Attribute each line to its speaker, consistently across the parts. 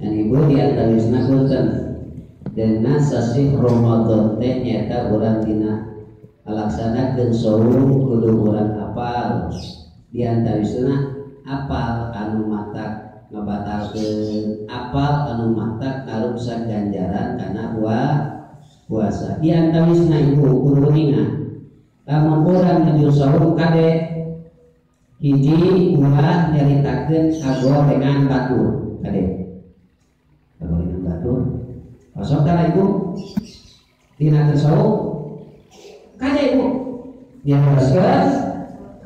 Speaker 1: Dan ibu di antawisna punten dina sasih Ramadan teh nyaeta urang dina ngalaksanakeun saum kudu urang apal. Di antawisna apal anu matak ngabatalkeun, apal anu matak ngaruksak ganjaran kana puasa. Di antawisna ibu kudu ingat lamun urang nuju saum kade hiji ulah nyaritakeun kagorengan batur kade. Kagorengan batur osok tara ibu dina saum kade ibu diharuskeun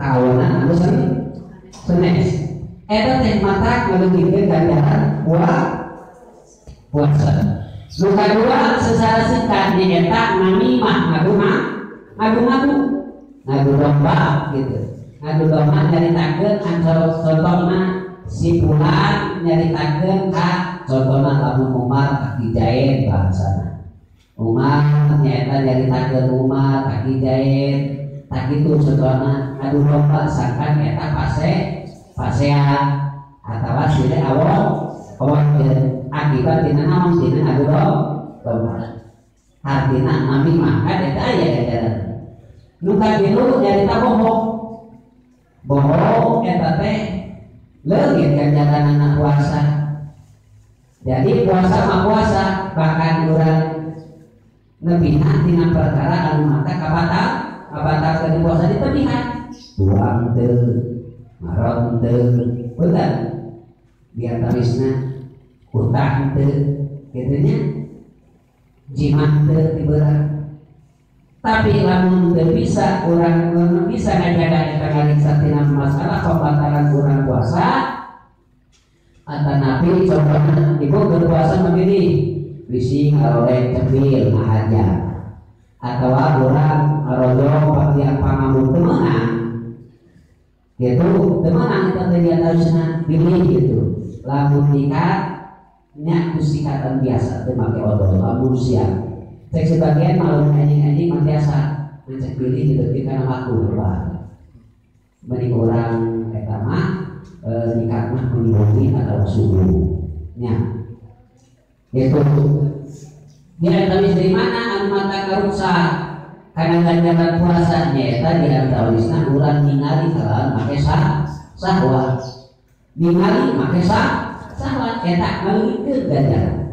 Speaker 1: kawanan anu senes eta teh matak ngaleuwihkeun ganjaran puasa. Nu kadua secara singkat nyaeta namimah ngadu-ngadu ngadu domba gitu. Ngadu domba nyaritakeun antara contohna si fulan nyaritakeun ka contohna lamun Umar kaki jaen bahasana. Umar nyaeta nyaritakeun Umar kaki jaen tak kitu contohna ngadu domba sangkan eta pasea atawa silih awon akibat dina naon dina ngadu domba. Artina namimah kan eta aya ganjaran. Nu katilu nyarita bohong. Bohong eta teh leungit ganjaranana puasa. Jadi puasa mah puasa bahkan urang nebihan tina perkara anu mata kabatal kabatal puasa ditebihan. Tuang teu, marot teu, bener. Di antawisna hutang teu, kitu nya. Jimat teu dibeurang. Tapi lamun teu bisa urang bisa ngajaga eta ngariksa tina masalah pembatalan urang puasa atanapi contohna ibu berpuasa memilih bisi ngaroreng cemil ngahaja atawa urang ngarojong pakaian pangambung teu meunang gitu teu meunang eta teh diantawisna pilih gitu lamun nikah nya ku sikatan biasa teu make odol lamun siang cek sebagian malam anjing-anjing mah biasa ngecek pilih gitu kana waktu lah mending urang eta mah nikah mah mending atau subuh nya gitu. Di antawis dari mana anu mata karuksa kana ganjaran puasa nyaeta di antawisna urang ningali kalawan make sahwat ningali make sahwat eta ngaleuwihkeun ganjaran.